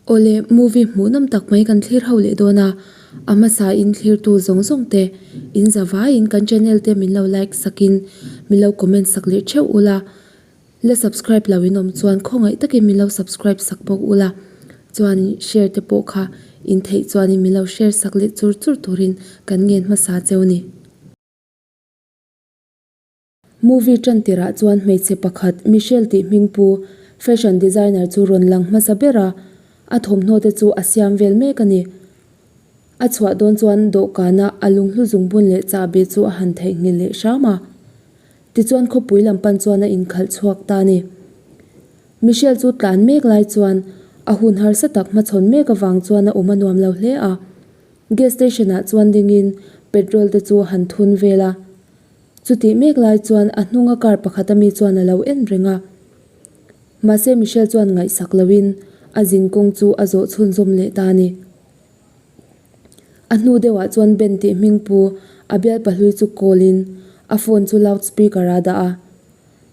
Awle, movie hmuhnawm tak mai kan thlir ho leh dawn a, a hmasa in thlirtu zawng zawng te in za vaiin kan channel te min lo like sakin min lo comment sak leh theuh ula, la subscribe lo in awm chuan khawngaih takin min lo subscribe sak bawk ula, chuan share te pawh kha in theih chuanin min lo share sak leh chur chur turin kan ngen hmasa cheu ni. Movie tan tirah chuan hmeichhe pakhat Michelle tih hming pu fashion designer chu rawn lang hmasa ber a, a thawmhnaw te chu a siam vel mek a ni. A chhuah dawn chuan dawhkana a lunghlu zungbun leh chahbi chu a han theihnghilh leh hram a. Tichuan khawpui lam pan chuan a inkhalh chhuak ta a ni. Michelle chu tlan mek lai chuan a hun harsa tak hmachhawn mek avang chuan a awm a nuam lo hle a. Gas station ah chuan dingin petrol te chu a han thun vel a. Chutih mek lai chuan a hnunga car pakhat ami chuan a lo en reng a. Mahse Michelle chuan ngaihsak loin a zin kawng chu a zawh chhunzawm leh ta a ni. A hnu deuhah chuan Ben tih hming pu a bial pahlui chu call in a phone chu loud speaker ah a dah a.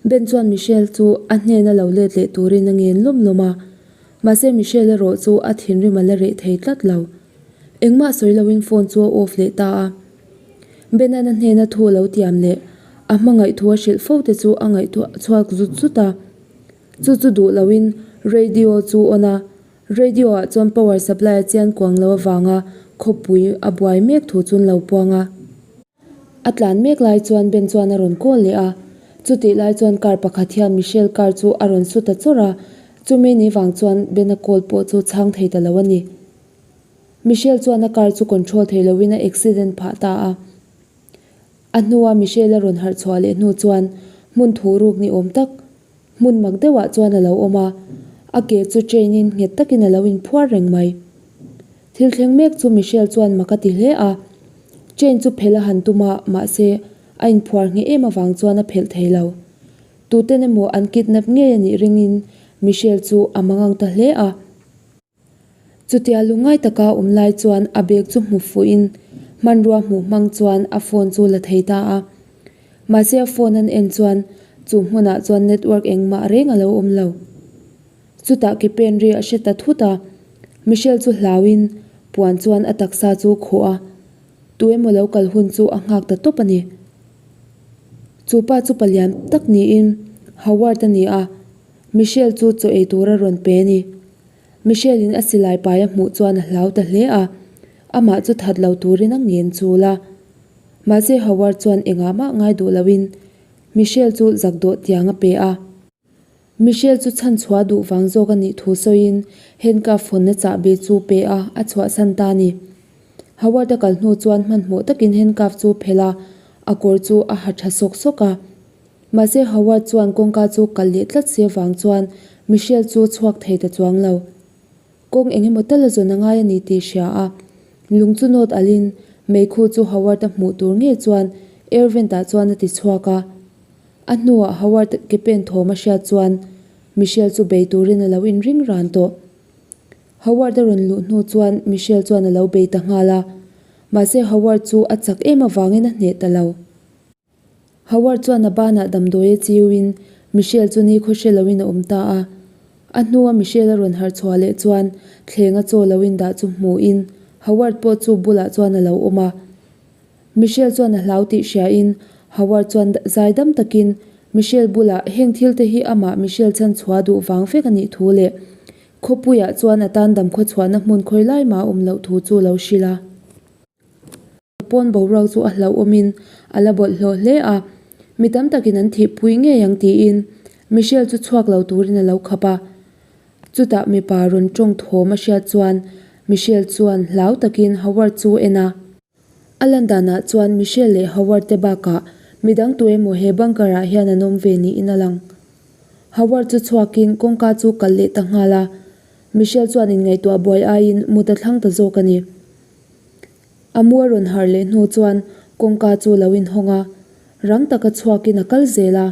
Ben chuan Michelle chu a hnena lo let leh turin a ngen lawm lawm a. Mahse Michelle erawh chu a thinrim a la reh thei tlat lo. Engmah sawi loin phone chu a off leh ta a. Benan a hnena thu a lo tiam leh a hmangaih thu a hrilh fo te chu a ngaihtuah chhuak zut zut a. Chu chu duh loin radio chu on a, radio ah chuan power supply a chian kuang lo avanga khawpui a buai mek thu chu an lo puang a. A tlan mek lai chuan Ben chuan a rawn call leh a, chutih lai chuan car pakhat hian Michelle car chu a rawn su ta chawrh a, chumi ni vang chuan Ben-a call pawh chu chhang thei ta lo a ni. Michelle chuan a car chu control thei loin a accident phah ta a. A hnua Michelle a rawn harh chhuah leh hnu chuan hmun thuh ruk ni awm tak, hmun mak deuhah chuan a lo awm a, a ke chu chain in nghet takin a lo inphuar reng mai. Thil thleng mek chu Michelle chuan mak a ti hle a, chain chu phelh a han tum a, mahse a inphuar ngheh em avang chuan a phelh thei lo. Tuten emaw an kidnap ngei a nih ringin Michelle chu a mangang ta hle a. Chutia lungngai taka awm lai chuan a bag chu hmu fuhin hmanrua hmuh hmang chuan a phone chu la thei ta a. Mahse a phone an en chuan chu hmunah chuan network engmah reng a lo awm lo. Chutah ke pen ri a hre ta thut a, Michelle chu hlauin puan chuan a taksa chu khawh a, tu emaw lo kal hun chu a nghak ta tawp a ni. Chu pa chu palian tak niin Howard a ni a, Michelle chu chaw ei tur a rawn pe a ni. Michelle in a silai pai a hmuh chuan a hlau ta hle a, amah chu that lo turin a ngen chul a. Mahse Howard chuan engah mah ngai duh loin Michelle chu zak dawh tiang a pe a. Michelle chu chhan chhuah duh vang zawk a nih thu sawiin handcuff hawnna chahbi chu pe a, a chhuahsan ta a ni. Howard a kal hnu chuan hmanhmawh takin handcuff chu phelh a, a kawr chu a ha tha sawk sawk a. Mahse Howard chuan kawngka chu kal leh tlat si avang chuan Michelle chu chhuak thei ta chuang lo. Kawng eng emaw tal a zawn a ngai a ni tih hria a, lung chu nawt alhin meikhu chu Howard a hmuh tur ngei chuan air vent ah chuan a ti chhuak a. A hnuah Howard ke pen thawm a hriat chuan Michelle chu bei turin a lo inring ran tawh. Howard a rawn luh hnu chuan Michelle chuan a lo bei ta nghal a, mahse Howard chu a chak em avangin a hneh ta lo. Howard chuan a banah damdawi a chiuin Michelle chu ni khaw hre loin a awm ta a. A hnua Michelle a rawn harh chhuah leh chuan thleng a chaw loin dah chu hmuhin Howard pawh chu bulah chuan a lo awm a. Michelle chuan a hlau tih hriain Howard chuan zaidam takin Michelle bulah heng thil te hi amah Michelle chhan chhuah duh vang vek a nih thu leh khawpuiah chuan a tan dam khawchhuahna hmun khawi lai mah a awm loh thu chu lo hrilh a. Pawn boruak chu a hlauhawmin a la bawlhhlawh hle a, mi tam takin an thihpui ngei ang tiin Michelle chu chhuak lo turin a lo khap a. Chutah mipa rawn tawng thawm a hriat chuan Michelle chuan hlau takin Howard chu en a. A lan danah chuan Michelle leh Howard te bakah midang tu emaw he bunker ah hian an awm ve niin a lang. Howard chu chhuakin kawngka chu kal leh ta nghal a, Michelle chuan inngaihtuah buai aiin mut a thlang ta zawk a ni. A mu a rawn harh leh hnu chuan kawngka chu lo inhawng a, rang taka chhuakin a kal zel a,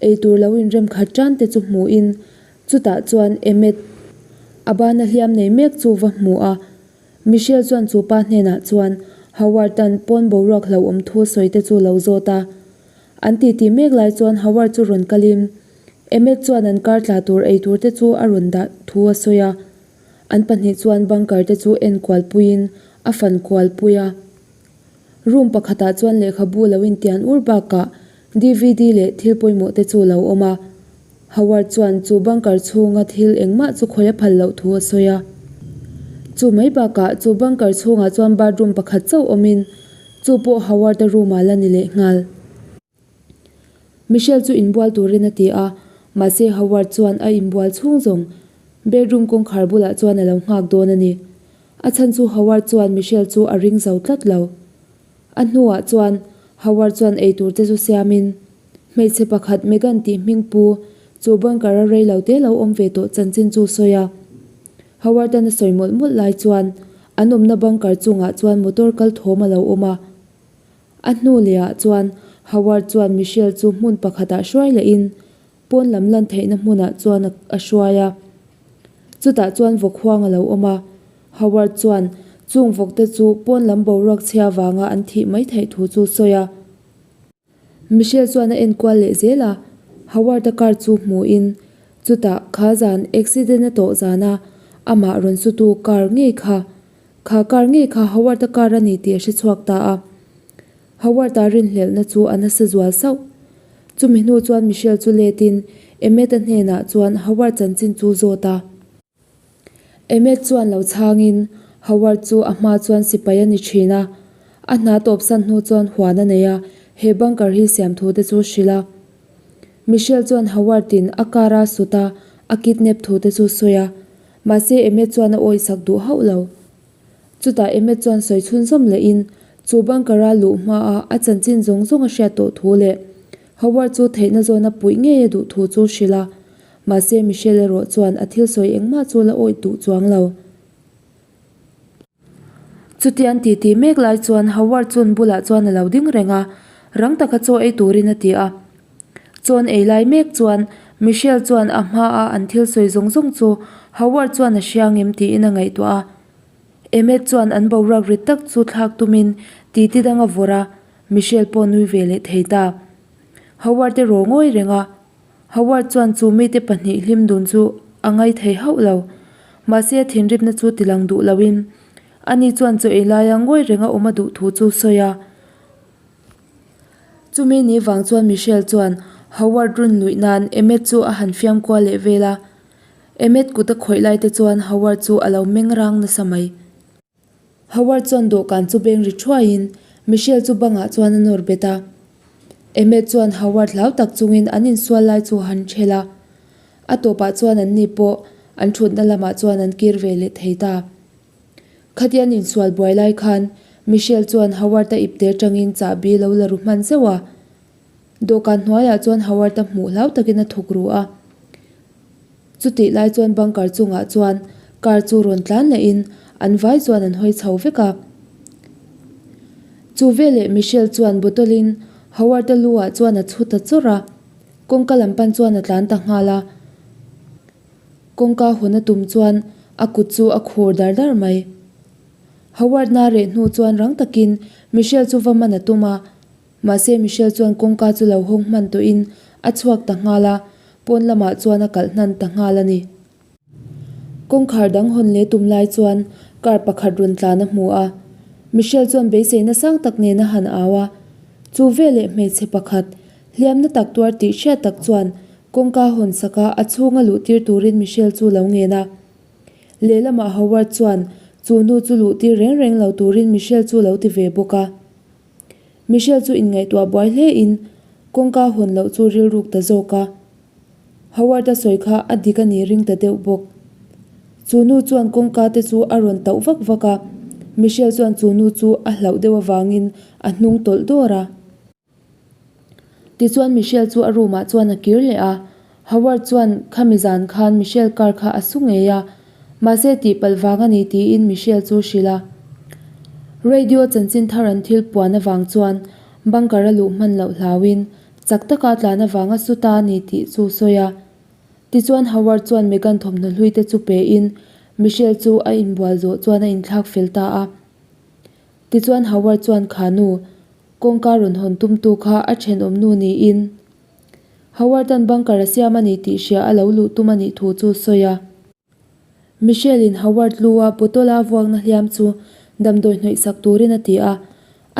eitur lo inrem khat tan te chu hmuhin chutah chuan Emmet a bana hliam nei mek chu va hmu a. Michelle chuan chu pa hnenah chuan Howard-a'n pawn boruak hlauhawm thu sawi te chu lo zawt a. An titi mek lai chuan Howard chu rawn kalin Emmet chuan an kar tla tur eitur te chu a rawn dah thu a sawi a. An pahnih chuan bunker te chu enkual puiin a fan kual pui a. Room pakhatah chuan lehkhabu lo intian ur bakah dvd leh thil pawimawh te chu lo awm a. Howard chuan chu bunker chhunga thil engmah chu khawi a phal loh thu a sawi a. Chu mai bakah chu bunker chhungah chuan bathroom pakhat chauh awmin chu pawh Howard-a room-ah la ni leh nghal. Michelle chu inbual turin a ti a, mahse Howard chuan a inbual chhung zawng bedroom kawngkhar bulah chuan a lo nghak dawn a ni. A chhan chu Howard chuan Michelle chu a ring zo tlat lo. A hnuah chuan Howard chuan eitur te chu siamin hmeichhe pakhat Megan tih hming pu chu bunker a rei lo te lo awm ve tawh chanchin chu sawi a. Howard-an a sawi mawlh mawlh lai chuan an awmna bunker chungah chuan motor kal thawm a lo awm a. A hnu lehah chuan Howard chuan Michelle chu hmun pakhatah hruai lehin pawn lam lan theihna hmunah chuan a hruai a. Chutah chuan vawk huang a lo awm a. Howard chuan chung vawkte chu pawn lam boruak chhia vanga an thih mai theih thu chu sawi a. Michelle chuan a enkual leh zel a, Howard-a car chu hmuhin chutah kha zan accident a tawh zana amah rawn sutu car ngei kha Kha car ngei kha Howard-a car a ni tih a hre chhuak ta a. Howard-a rinhlelhna chu a nasa zual sauh. Chumi hnu chuan Michelle chu letin Emmet-a hnenah chuan Howard chanchin chu zawt a. Emmet chuan lo chhangin Howard chu a hma chuan sipai a ni thin a. A hna tawpsan hnu chuan huan a nei a, he bunker hi siam thu te chu hrilh a. Michelle chuan Howard-in a car a sut a, a kidnap thu te chu sawi a. Mahse Emmet chuan a awisak duh hauh lo. Chutah Emmet chuan sawi chhunzawm lehin chu bunker-a luh hmaa a chanchin zawng zawng a hriat tawh thu leh Howard chu theihna zawna puih ngei a duh thu chu hrilh a. Mahse Michelle erawh chuan a thil sawi engmah chu la awih duh chuang lo. Chutiang titi mek lai chuan Howard chun bulah chuan a lo ding reng a, rang taka chaw ei turin a ti a. Chawn ei lai mek chuan Michelle chuan a hmaa an thil sawi zawng zawng chu Howard chuan a hria ngem tiin a ngaihtuah a. Emmet chuan an boruak rit tak chu thlak tumin titi dang a vawrh a, Michelle pawh nui ve leh thei ta. Howard erawh ngawi reng a. Howard chuan chu mite pahnih hlim dun chu a ngai thei hauh lo. Mahse a thinrimna chu tilang duh loin ani chuan chaw ei laia ngawi renga awm a duh thu chu sawi a. Chumi ni vang chuan Michelle chuan Howard run luih nan Emmet chu a han fiam kual leh vel a. Emmet kut a khawih lai te chuan Howard chu a lo meng rang nasa mai. Howard chuan dawhkan chu beng ri thuaiin Michelle chu bangah chuan a nawr bet a. Emmet chuan Howard hlau tak chungin an insual lai chu a han ṭhel a. A tawpah chuan anni pawh an ṭhutna lamah chuan an kir ve leh thei ta. Khatian insual buai lai khan Michelle chuan Howard-a ipte aṭangin chahbi lo la ru hman zeuh a. Dawhkan hnuaiah chuan Howard-a hmuh hlau takin a thawk ru a. Chutih lai chuan bunker chungah chuan car chu rawn tlan lehin an vai chuan an hawi chho vek a. Chu veleh Michelle chuan bottle in Howard-a lu ah chuan a chhu ta chawrh a, kawngka lam pan chuan a tlan ta nghal a. Kawngka hawn a tum chuan a kut chu a khur dar dar mai. Howard na reh hnu chuan rang takin Michelle chu va man a tum a. Mahse Michelle chuan kawngka chu lo hawng hman tawhin a chhuak ta nghal a, pawn lamah chuan a kalh hnan ta nghal a ni. Kawngkhar dang hawn leh tum lai chuan car pakhat rawn tlan a hmu a, Michelle chuan beiseina sang tak nen a han au a. Chu veleh hmeichhe pakhat, hliamna tak tuar tih hriat tak chuan kawngka hawn saka a chhunga luh tir turin Michelle chu lo ngen a. Lehlamah Howard chuan chu nu chu luh tir reng reng lo turin Michelle chu lo ti ve bawk a. Michelle chu inngaihtuah buai hle in kawngka hawn loh chu rilruk ta zawk a. Howard a sawi kha a dik a nih ring ta deuh bawk. Chu nu chuan kawngka te chu a rawn tauh vak vak a, Michelle chuan chu nu chu a hlauh deuh avangin a hnung tawlh dawr a. Tichuan Michelle chu a room ah chuan a kir leh a, Howard chuan khami zan khan Michelle car kha a su ngei a, mahse tihpalh vang a ni tiin Michelle chu hrilh a. Radio chanchin thar an thil puan avang chuan bunker a luh hman loh hlauin chak taka tlan avanga su ta a ni tih chu sawi a. Tichuan Howard chuan Megan thawmhnaw hlui te chu pe in Michelle chu a inbual zawh chuan a inthlak fel ta a. Tichuan Howard chuan kha nu Kawngka rawn hawn tumtu kha a thenawm nu niin Howard-a'n bunker a siam a ni tih hria a lo luh tum a nih thu chu sawi a. Michelle-in Howard lu-a bottle-a vuakna hliam chu damdawi hnawihsak turin a ti a.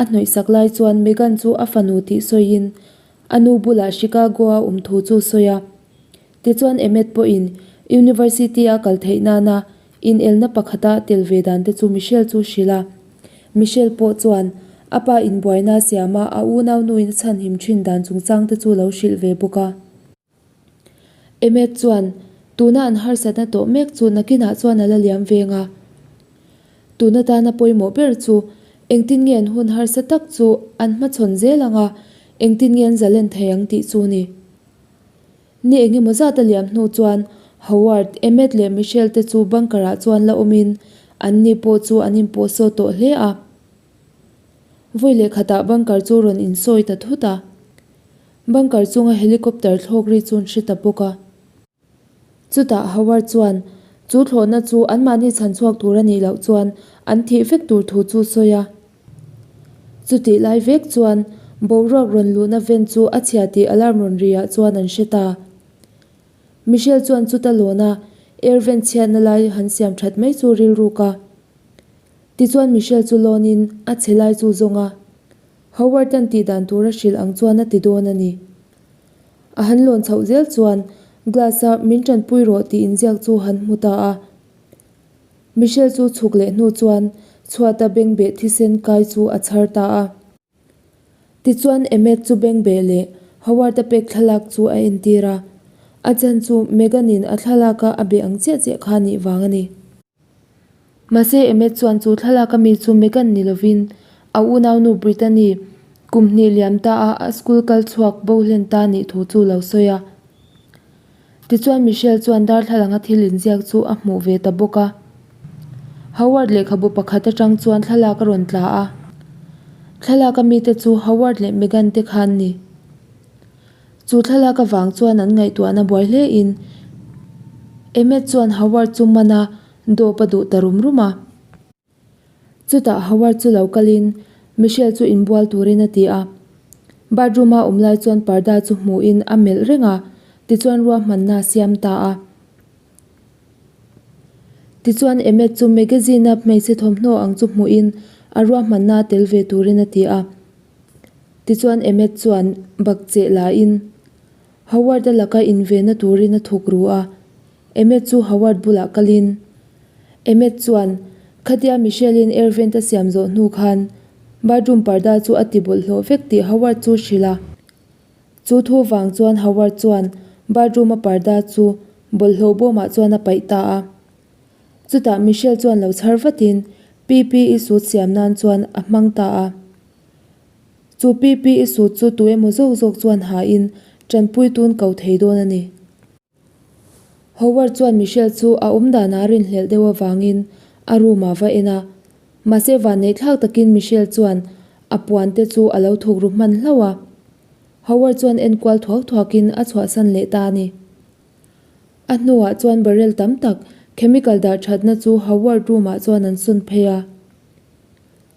A hnawihsak lai chuan Megan chu a fanu tih sawiin a nu bulah Chicago-a awm thu chu sawi a. Tichuan Emmet pawhin University-a kal theih nana inelna pakhata tel ve dan te chu Michelle chu hrilh a. Michelle pawh chuan a pa inbuaina siama a unau nuin a chhanhim thin dan chungchang te chu lo hrilh ve bawk a. Emmet chuan tuna an harsatna tawh mek chu nakinah chuan a la liam veng a. Tuna tana pawimawh ber chu engtin nge an hun harsa tak chu an hmachhawn zel ang a, engtin nge an zalen thei ang tih chu ni. Ni engemaw zat a liam hnu chuan Howard, Emmet leh Michelle te chu bunker ah chuan la awmin anni pawh chu an inpawh sawt tawh hle a. Vawi leh khatah bunker chu rawn insawi ta thut a. Bunker chunga helicopter thlawk ri chu an hre ta bawk a. Chutah Howard chuan chu thlawhna chu anmahni chhan chhuak tur a nih loh chuan an thih vek tur thu chu sawi a. Chutih lai vek chuan boruak rawn luhna ven chu a chhia tih alarm rawn ri ah chuan an hre ta. Michelle chuan chuta lawna air vent chhiatna lai han siam that mai chu rilruk a. Tichuan Michelle chu lawnin a chhe lai chu zawng a. Howard-a'n tih dan tur a hrilh ang chuan a ti dawn a ni. A han lawn chhoh zel chuan glass-a min tanpui rawh tih inziak chu han hmu ta a. Michelle chu chhuk leh hnu chuan chhuata bengbeh thisen kai chu a chhar ta a. Tichuan Emmet chu bengbeh leh Howard-a pek thlalak chu a entir a. A chan chu Megan-in a thlalaka a beh ang chiah chiah kha nih vang a ni. Mahse Emmet chuan chu thlalak ami chu Megan ni lovin a unaunu Brittany kum hnih liam ta a a school kal chhuak bo hlen ta nih thu chu lo sawi a. Tichuan Michelle chuan darthlalanga thil inziak chu a hmuh ve ta bawk a. Howard lehkhabu pakhat atang chuan thlalak a rawn tla a. Thlalak ami te chu Howard leh Megan te khan ni. Chu thlalak avang chuan an ngaihtuahna buai hle in Emmet chuan Howard chu man a dawp a duh ta rum rum a. Chutah Howard chu lo kal in Michelle chu inbual turin a ti a. Bathroom a awm lai chuan parda chu hmuh in a melh reng a, tichuan ruahmanna a siam ta a. Tichuan Emmet chu magazine a hmeichhe thawmhnaw ang chu hmuh in a ruahmanna tel ve turin a ti a. Tichuan Emmet chuan bakcheh la in Howard-a laka invenna turin a thuk ru a, Emmet chu Howard bulah kalin Emmet chuan khatia Michelle-in air vent a siam zawh hnu khan bathroom parda chu a ti bawlhhlawh vek tih Howard chu hrilh a. Chu thu vang chuan Howard chuan bathroom-a parda chu bawlhhlawh bawmah chuan a paih ta a. Chutah Michelle chuan lo chhar vatin PPE suit siam nan chuan a hmang ta a. Chu PPE suit chu tu emaw zawk zawk chuan hain tanpui tun ko thei dawn a ni. Howard chuan Michelle chu a awm danah a rinhlelh deuh avangin a room ah va en a. Mahse vanneih thlak takin Michelle chuan a puan te chu a lo thuk ru hman hlauh a. Howard chuan enkual thuak thuakin a chhuahsan leh ta a ni. A hnuah chuan barrel tam tak chemical dah thatna chu Howard room ah chuan an sawn phei a.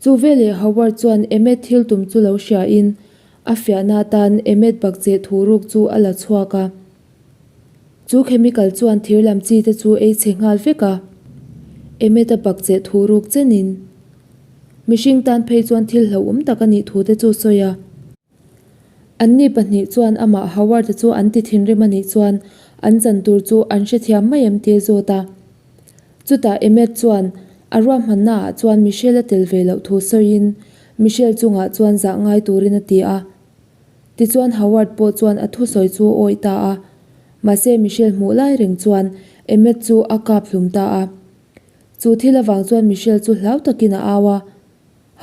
Chu veleh Howard chuan Emmet thil tum chu lo hriain a fiahna atan Emmet bakcheh thu ruk chu a la chhuak a. Chu chemical chuan thir lam chi te chu ei chhe nghal vek a. Emmet a bakcheh thu ruk chenin mihring tan phei chuan thil hlauhawm tak a nih thu te chu sawi a. Anni pahnih chuan amah Howard-a chu an ti thinrim a nih chuan an chan tur chu an hrethiam mai em tih a zawt a. Chutah Emmet chuan a ruahmanna ah chuan Michelle a tel ve loh thu sawiin Michelle chungah chuan zah ngai turin a ti a. Tichuan Howard pawh chuan a thusawi chu a awih ta a. Mahse Michelle hmuh lai reng chuan Emmet chu a kap hlum ta a. Chu thil avang chuan Michelle chu hlau takin a au a.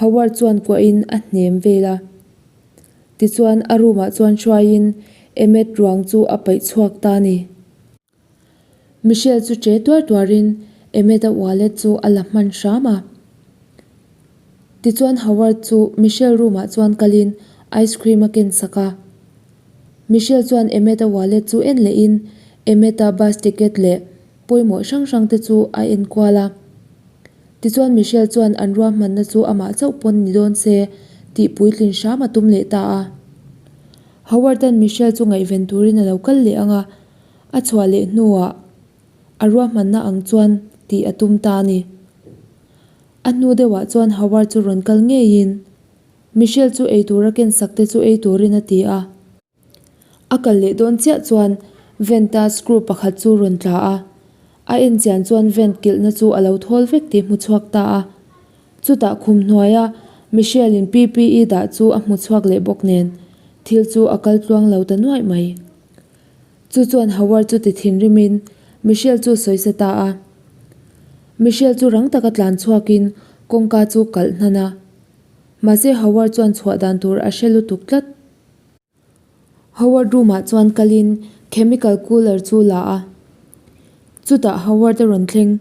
Howard chuan kuahin a hnem vel a. Tichuan a room ah chuan hruaiin Emmet ruang chu a paih chhuak ta a ni. Michelle chu che tuar tuarin Emmet-a wallet chu a la hman hram a. Tichuan Howard chu Michelle room ah chuan kalin ice cream a ken sak a. Michelle chuan Emmet-a wallet chu en lehin Emmet-a bus ticket leh pawimawh hrang hrang te chu a en kual a. Tichuan Michelle chuan an ruahmanna chu amah chauh pawn ni dawn se tih puitlin hram a tum leh ta a. Howard-a'n Michelle chu ngaihven turin a lo kal leh ang a, a chhuah leh hnuah a ruahmanna ang chuan. tih a tum ta a ni. A hnu deuhah chuan Howard chu rawn kal ngeiin Michelle chu eitur a ken sak te chu ei turin a ti a. A kal leh dawn chiah chuan vent a screw pakhat chu rawn tla a, a en chian chuan vent kilhna chu a lo thawl vek tih hmu chhuak ta a. Chutah khum hnuaia Michelle in PPE dah chu a hmu chhuak leh bawk nen thil chu a kal tluang lo ta nuaih mai. Chu chuan Howard chu ti thinrimin Michelle chu sawisa ta a. Michelle chu rang taka tlan chhuakin kawngka chu kalh hnan a. Mahse Howard chuan chhuah dan tur a hre lutuk tlat. Howard room ah chuan kalin chemical cooler chu la a. Chutah Howard a rawn thleng.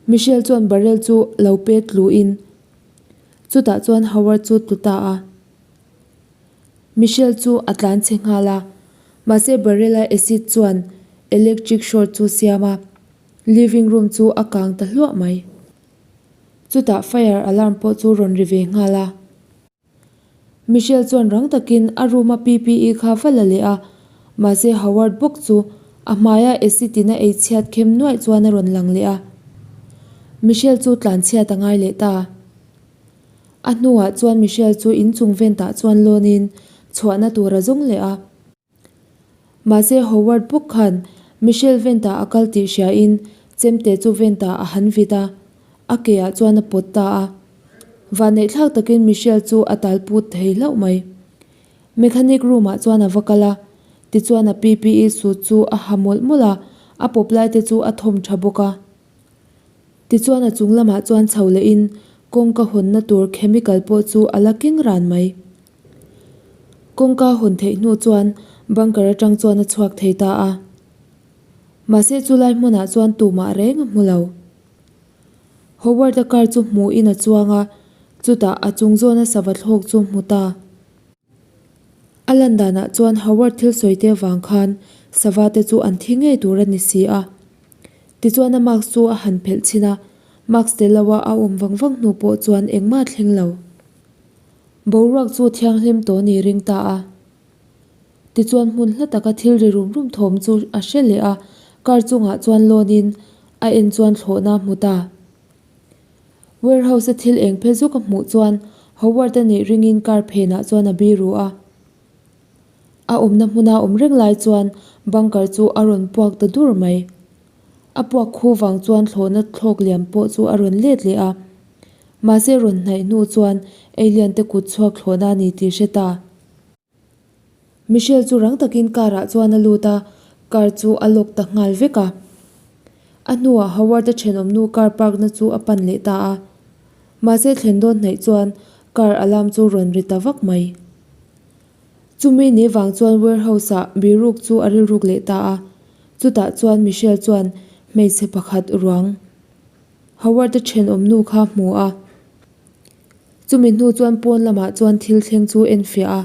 Michelle chuan barrel chu lo pet tluin chutah chuan Howard chu tlu ta a. Michelle chu a tlan chhe nghal a, mahse barrel a acid chuan electric short chu siam a, living room chu a kang ta hluah mai. Chutah fire alarm pawh chu rawn ri ve nghal a. Michelle chuan rang takin a room a PPE kha va la leh a, mahse Howard bawk chu a hmaia acid in a ei chhiat khem nuaih chuan a rawn lang leh a. Michelle chu tlan chhiat a ngai leh ta. A hnuah chuan Michelle chu inchung vent ah chuan lawnin chhuahna tur a zawng leh a. Mahse Howard bawk khan Michelle vent ah a kal tih hriain chemte chu vent ah a han vit a, a ke ah chuan a pawt ta a. Vanneihthlak takin Michelle chu a tal put thei hlauh mai. Mechanic room ah chuan a va kal a, tichuan a PPE suit chu a ha mawlh mawlh a, a pawp lai te chu a thawm tha bawk a. Tichuan a chung lamah chuan chho lehin kawngka hawnna tur chemical pawh chu a la keng ran mai. Kawngka hawn theih hnu chuan bunker atang chuan a chhuak thei ta a. Mahse chulai hmunah chuan tumah reng a hmu lo. Howard-a car chu hmuhin a chuang a, chutah a chung zawna sava thlawk chu hmu ta. A lan danah chuan Howard thil sawi te vang khan sava te chu an thi ngei tur a ni si a. Tichuan a mask chu a han phelh chhin a, mask tel loa a awm vang vang hnu pawh chuan engmah a thleng lo. Boruak chu thianghlim tawh ni ring ta a. Tichuan hmun hla taka thil ri rum rum thawm chu a hre leh a, car chungah chuan lawnin a en chuan thlawhna a hmu ta. Warehouse a thil eng phe zuk a hmuh chuan Howard a neih ringin car phenah chuan a biru a. A awmna hmuna awm reng lai chuan bunker chu a rawn puak ta dur mai. A puak khu vang chuan thlawhna thlawk liam pawh chu a rawn let leh a. Mahse rawn hnaih hnu chuan alien te kut chhuak thlawhna a ni tih hre ta. Michelle chu rang takin car ah chuan a lut a, car chu a lock ta nghal vek a. A hnuah Howard-a thenawmnu car park na chu a pan leh ta a. Mahse thlen dawn hnaih chuan car alarm chu rawn ri ta vak mai. Chumi ni vang chuan warehouse ah biruk chu a rilruk leh ta a, chutah chuan Michelle chuan hmeichhe pakhat ruang Howard-a thenawmnu kha hmu a. Chumi hnu chuan pawn lamah chuan thil thleng chu en fiah a.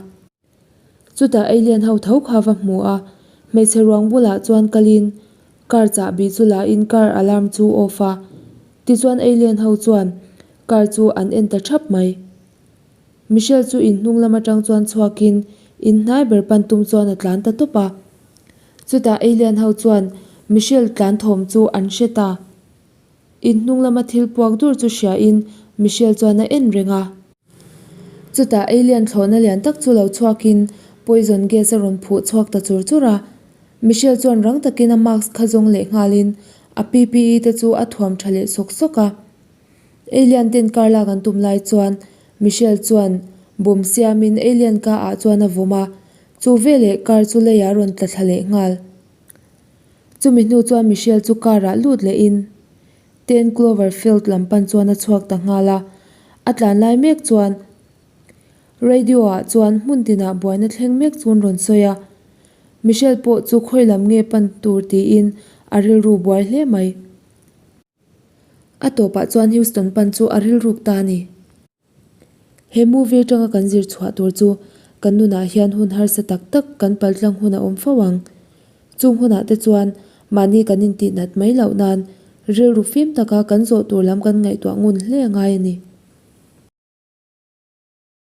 Chutah alien ho tho kha va hmu a, hmeichhe ruang bulah chuan kalin car chahbi chu la in car alarm chu off a. Tichuan alien ho chuan car chu an en ta thap mai. Michelle chu in hnung lam atang chuan chhuakin in hnai ber pan tum chuan a tlan ta tawp a. Chutah alien ho chuan Michelle tlan thawm chu an hre ta. In hnung lama thil puak dur chu hriain Michelle chuan a en reng a. Chutah alien thlawhna lian tak chu lo chhuakin poison gas a rawn phuh chhuak ta chur chur a. Michelle chuan rang takin a mask kha zawng leh nghalin a PPE te chu a thuam tha leh sawk sawk a. Alien ten car lak an tum lai chuan Michelle chuan bomb siamin alien ka ah chuan a vawm a, chu veleh car chu leiah a rawn tla thla leh nghal. Chumi hnu chuan Michelle chu car ah lut lehin Ten Cloverfield lam pan chuan a chhuak ta nghal a, a tlan lai mek chuan radio ah chuan hmun tinah buaina thleng mek chu an rawn sawi a, Michelle pawh chu khawi lam nge pan tur tiin a rilru buai hle mai. A tawpah chuan Houston pan chu a rilruk ta a ni. He movie atanga kan zir chhuah tur chu kan nunah hian hun harsa tak tak kan paltlang hun a awm fo ang. Chung hunah te chuan mahni kan intih nat mai loh nan rilru fim taka kan zawh tur lam kan ngaihtuah ngun hle a ngai a ni.